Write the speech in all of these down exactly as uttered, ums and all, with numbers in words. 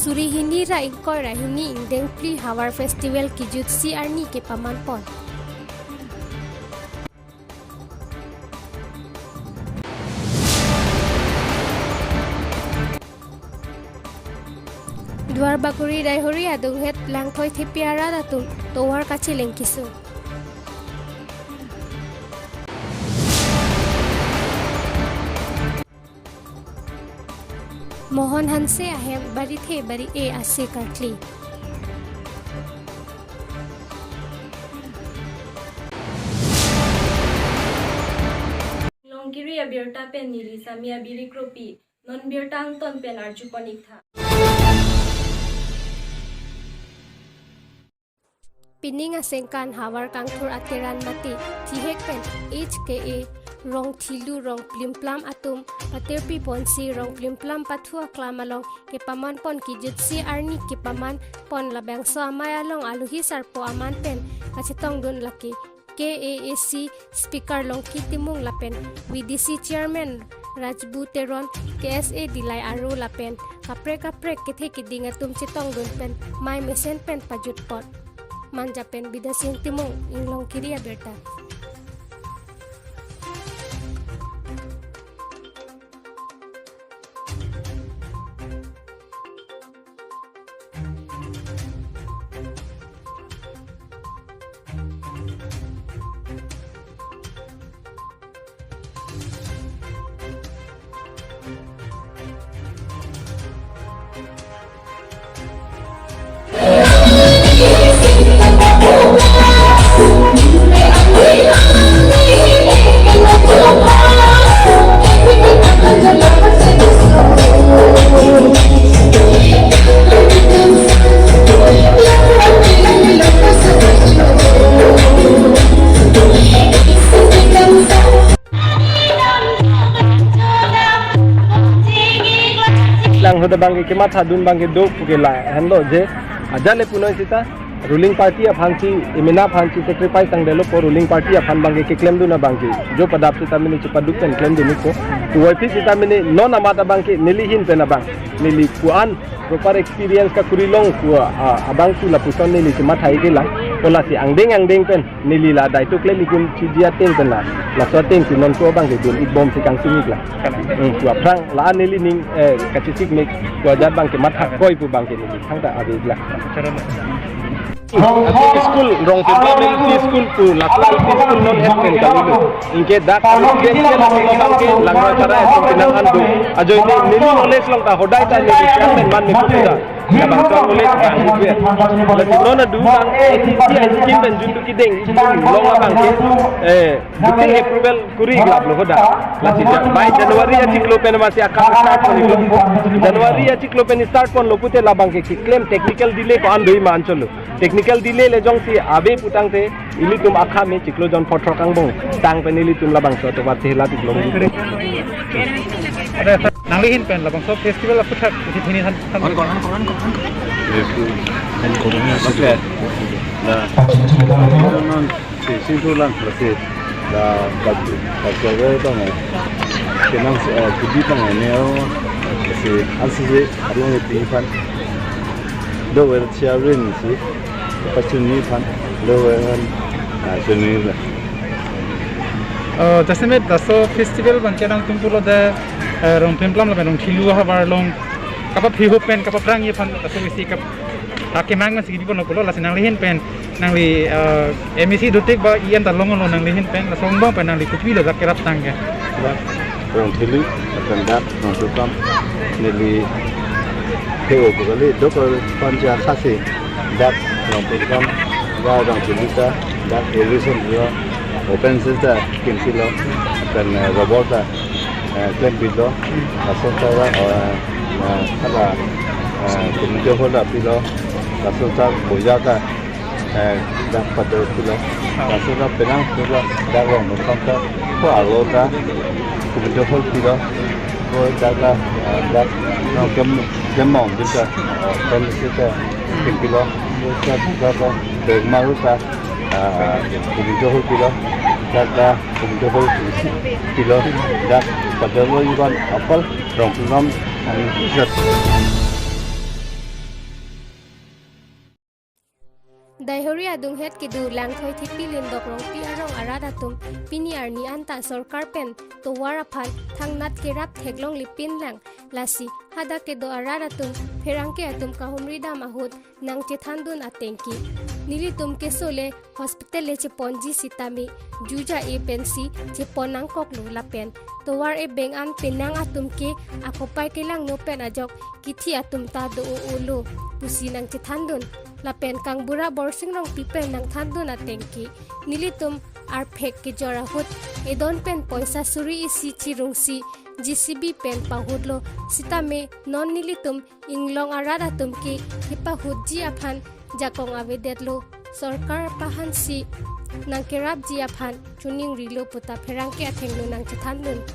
Suri hini ra ingkoi ra hini ingdeng phli Havar Festival kijutsi arni kepaman pon. Duar Bagori Daihori adunghet Langthoi Thepi arat atum tovar kacheleng kesung. Mohon Hanse ahem barithe bari-e ase karkli. Longkiri abirta pen neli Sami Abiri Kropi, non birta angton pen arjupon ik tha. Pining asengkan havar kangthur ateran mate thihek pen H K A rong thilu rong plimplam atum patirpi ponsi rong plimplam pathu aklam along kepaman pon kijutsi arni kepaman pon labangso amei along aluhi sarpo aman pen kachetongdun lake K A A C Speaker Longki Timung lapen V D C Chairman Rajbu Teron, K S A Dillai Aro lapen kaprek kaprek kethe keding atum chetongdun pen mei mesen pen pajutpon. Manja pen Bidyasing Timung, Longkiri abirta. Lang hoda abangke kemathadun abangke do puke la henlo je ajat le punoi seta ruling party aphansi, emena aphansi sacrifice tangdetlo pu ruling party aphan abangke keklemdun abangke jo padap seta mene chepaduk pen klemdun ikpo. Puvoiphit seta mene non amat abangke neli ahin pen abang neli pu-an proper experience kakuri long pu, ah, abangke lapuson neli chematha-ik ke la. Pu lasi angdeng angdeng pen neli la daito klem ikdun chiji ateng pen la, laso ateng si non ko abangke dun-ik bomsi kangtung ik la. Hmm, pu aphrang la neli ning, eh, kachesik mek pu ajat abangke mathakoi pu abangke neli thangta ave ik la. Atu school, Rongpin Primary L P School pu, laso L P School non het pen kalilo. Anke dak K S A abangke Langroi Tara atum pinang an do. Ajoine neli knowledge along ta hodai ta neli chairman man me kuda. Labangso knowledge abang ikwe. Lasi non adu abang A C C scheme pen jutdu kedeng, scheme long abangke, eh, buting approval kuri glap lo hoda. Lasi ja-, by January achiklo pen masi akam start pon iklo. January achiklo pen start ponlo pute labangke keklem technical delay ko-an do ma anchotlo. Technical delay le jongsi ave putangte ilitum akam me chiklo jon phothrok angbong tang pen ilitum labangso atovar thela tiklong. Nangli ahin pen labangso festival aphuthak isi hini than, than. On, on, on, on, on. Yes, sir. On, on, on. Okay. Nah. Si, si, tu lang, lasi. La, bak, bak, bak, bak, bak. Kenang, eh, kudi tang, eh, neo. Si, an si, si, along iti pan. Do wer chia rin si. Pachun ni pan. Do wer han. Ah, chun ni la. Oh, jasemet laso festival abangke nangtum pulo de, eh, Rongpin Primary lapen Rongthilu ahavar along. Kapaphi ho pen, kapaprang ye pan, laso isi kap-, akemang man si kibi kono pulo, lasi nangli ahin pen. Nangli, eh, M A C dotik ba E M ta longlo nangli ahin pen, laso angbong pen nangli kopi le jak kerap tang ke. Ba, Rongthilu, lapen dak, Rongthilu kam, neli, P O pu kali, dokor panja khasi, dak, Rongthilu kam, ba Rongthilu ta, dak, evolution lo, open stage ta, kim silo, lapen, eh, robot ta, eh, klem pilo, laso ta, eh, eh, hala, eh, community hall ta pilo, laso ta, boya ta, eh, dak pader pilo. Laso ta penang pilo, dak rong nukam ta, ko alo ta, community hall pilo. Ko dak ta, eh, dak nong kem, kem mong bisa, eh, kem bisa ta, kem pilo. Ko ta, dak ta, dak ta, bag maru ta, eh, community hall pilo. Dak ta, community hall pilo. Dak pader lo iban apal, rong pulam, ani bisa. Daihori adunghet kedo Langthoi Thepi Lindok Rongpi arong arat atum pini arni anta sorkar pen tovar aphan thangnat kerap theklonglepin lang, lasi hadak kedo arat atum pherangke atum kahumri dam ahut nangchethandun atengke. Nelitum keso le hospital le cheponji sitame ju ja-e pensi chepon nangkoklo lapen tovar ebeng an penang atum ke akopai kelangno pen ajok kithi atum ta do-o-olo pusi nangchethandun. Lapen Kangbura Borsing Rongpi pen nangthandun atengke, nelitum arphek kejor ahut edon pen poisa suri isi chirungsi J C B pen pahutlo sitame non nelitum inglong arat atum ke kepahutji aphan jakong avedetlo, sorkar aphansi nangkerapji aphan choningrilo puta pherangke athengno nangchethandun.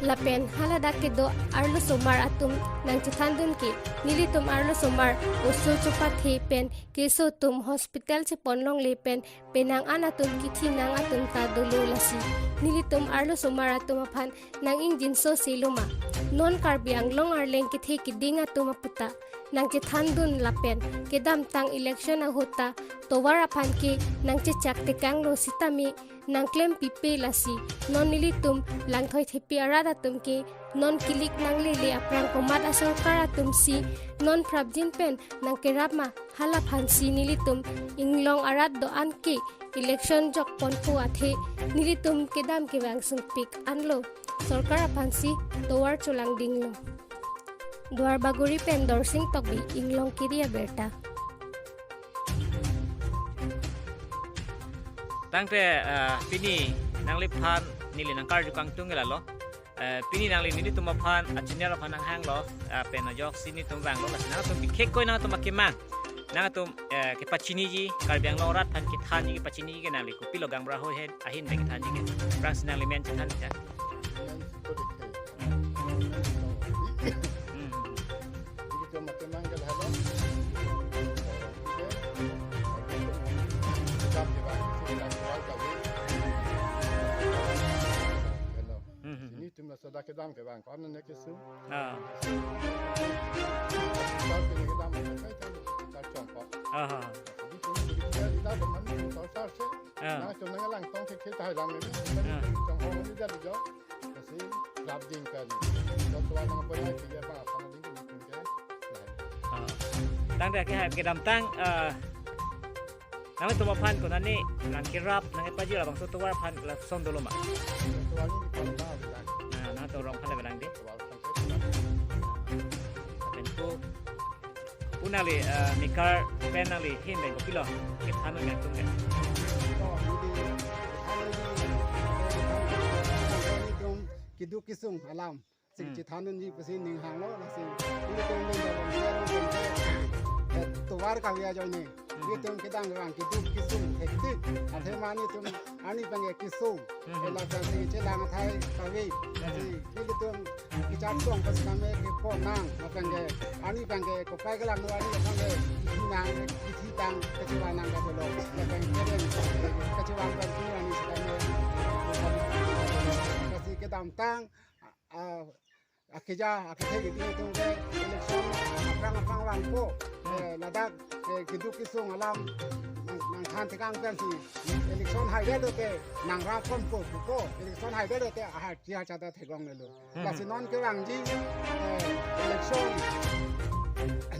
Lapen haladak kedo arlosomar atum nangchethandun ke, nelitum arlosomar oso chopathe pen keso atum hospital cheponlongle pen penang an atum kithi nang atum ta dolo, lasi nelitum arlosomar atum aphan nang-ingjinso selo ma. Non Karbi Anglong arleng kethe keding atum aputa nangchethandun lapen kedamtang election ahut ta tovar aphan ke nangchechak tekanglo sitame nangklempipe, lasi non nelitum Langthoi Thepi arat atum ke non kilik nanglele aphrang komat asorkar atumsi non prapjin pen nangkerap ma, hala aphansi nelitum inglong arat do-an ke election jokponpo athe nelitum kedam kevang sungpik anlo, sorkar aphansi tovar cholangdinglo. Duarbagori pen Dorsing Tokbi, Inglong Kiri abirta. Tangte, eh, pini nangliphan neli nangkarju kangtung ke lalo. Eh, pini nangli nelitum aphan, a channel aphan nanghanglo, eh, pen ajoksi nelitum vanglo, lasi nangtum bikhek koi nangtum akemang, nangtum, eh, kepachiniji, Karbi Anglong arat aphan kethanji kepachiniji ke nangli kopilo, gaonbura ahut ahin, ahin pen kethanji ke. Aphrangsi nangli men chethan ya. Hmm. Hmm, hmm, hmm. Nelitum laso dak kedam kevang ko-an ne keso. Ah. Dak kedam kevang ko-an ne keso. Aha. Nelitum, nelitum, nelitum, nelitum, nelitum, nelitum, Ah. Nangtum nanglang tong ke ke tahai lang ini. Ah. Tong hong ini jadi jo. Kasi grab ding kan. Laso anang apa lagi ya, apa apa lagi ini kan. Ah. Tangte ke kedamtang, eh, nangtum aphan konatne nangkerap, nangkepajir labangso tovar aphan lason dolo ma. Tovar ini di Palembang bilang. Nah, nangtum rong aphan bilang di. Tovar aphan saya bilang. Tentu Pu nangli, eh, mekar pen nangli ahin pen kopilo kethan nangtum ke. Nelitum keduk kesung alam sing Hmm. chethandunji pusi ning hanglo, lasi nelitum nelitum, eh, tovar kave ajoine. Hmm. Nelitum kedam kevang keduk kesung hektik. Athe ma nelitum arni abang ke kesung. Hmm. Ela kan si chelang athai kave. Hmm. Lasi nelitum kechartong pas kami kepon nang, lapen ke arni abang ke kopai kelangno arni abang ke kithi nang, kithi tang, kachevang nang kachelo, lapen ke kachevang kan tu arni sekami. Lasi kedamtang, ah, akeja, akethe nelitum ke election aphrang aphrang vangpo, eh, ladak, eh, keduk kesung alam nang, nangthan tekang pensi election haidetlo te nangrap ponpo, pupo, election haidetlo te ahar chi achada theklonglelo. Hmm. Lasi non kevangji, eh, election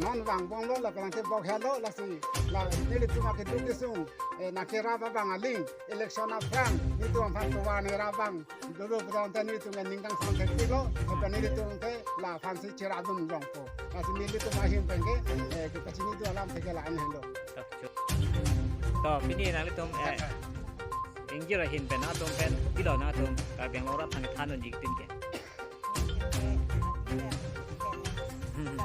non vangbomlo, lapen te bok helo, lasi la nelitum akeduk kesung, eh, nangkerap abang aling, election aphrang nelitum aphan tovar nerap abang dolo pu tangte nelitum ke ning kangsam thekpiklo, lapen nelitum ke la aphansi cherapdun longpo. Lasi nelitum ahin pen ke, eh, kepachinidun alam thek ke la-an henlo. To, pini nanglitum, eh, ingjir ahin pen nangtum pen kopilo nangtum Karbi Anglong arat aphan kethandunji kepin ke. Hmm.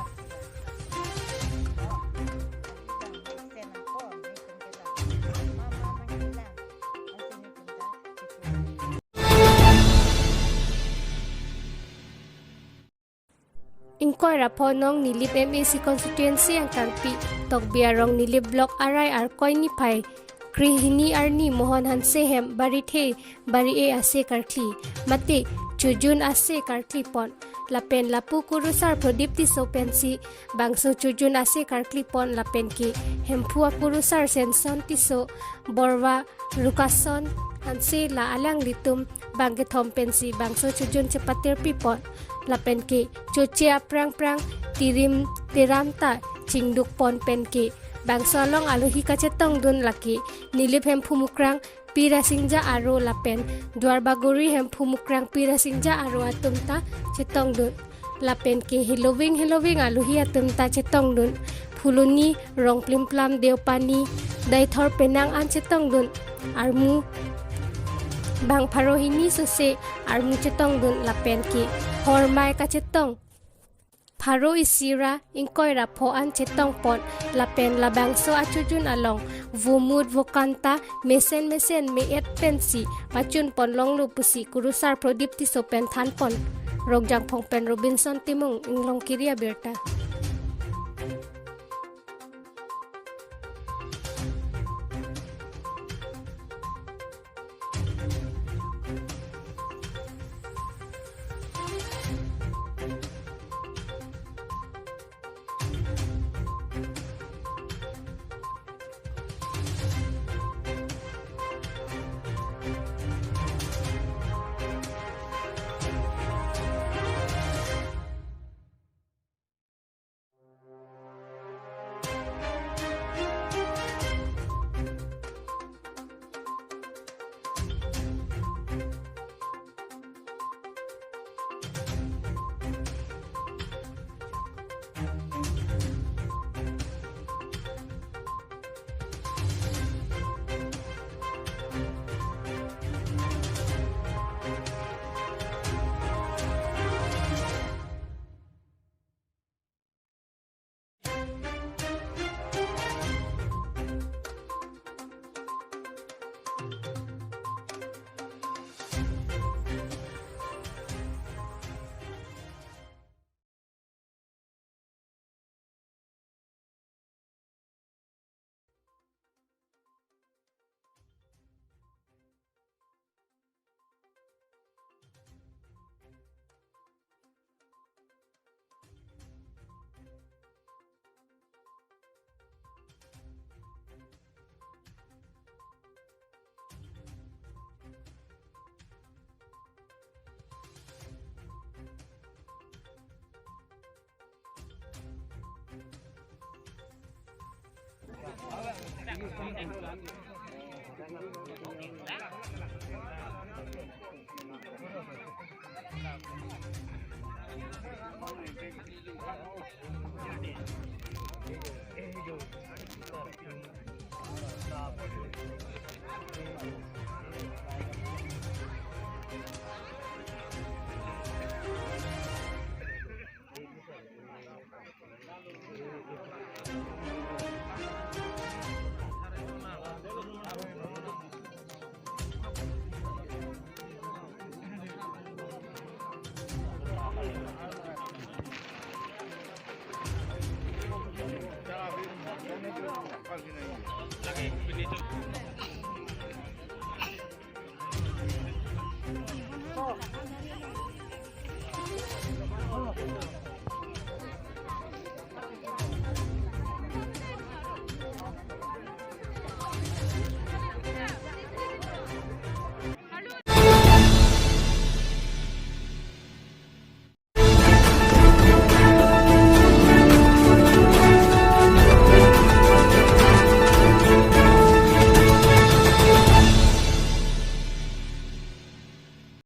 Ingkoi ra pho nong Nilip M A C constituency angkangpi Tokbi arong Nilip block arai Arkoi niphai krehini arni Mohon Hanse hem barithe bari-e ase karthi. Mate chojun ase karkli pon. Lapen lapu kurusar Prodip Tisso pensi bangso chojun ase karkli pon lapen ke Hemphu akurusar Senson Tisso, Borwa Rukason Hanse la alanglitum bang kethom pensi bangso chojun chepatirpi pon. Lapen ke choche aphrang phrang Tirim Teram ta chingduk pon pen ke bangso along alohi kachetongdun lake Nilip Hemphu Mukrang Pi Rasingja Aro lapen Duarbagori Hemphu Mukrang Pi Rasingja Aro atum ta chetongdun. Lapen ke heloving heloving alohi atum ta chetongdun. Phuloni, Rongplimplam, Deopani, Deithor penang an chetongdun. Armu bang pharo hini sose armu chetongdun lapen ke hormai kachetong pharo isi ra ingkoi ra pho an chetong pon lapen labangso achojun along vomut vokan ta mesen mesen me-et pensi pachun pon longlo pusi kurusar Prodip Tisso pen than pon. Rongja Phong pen Robinson Timung, Inglongkiri abirta.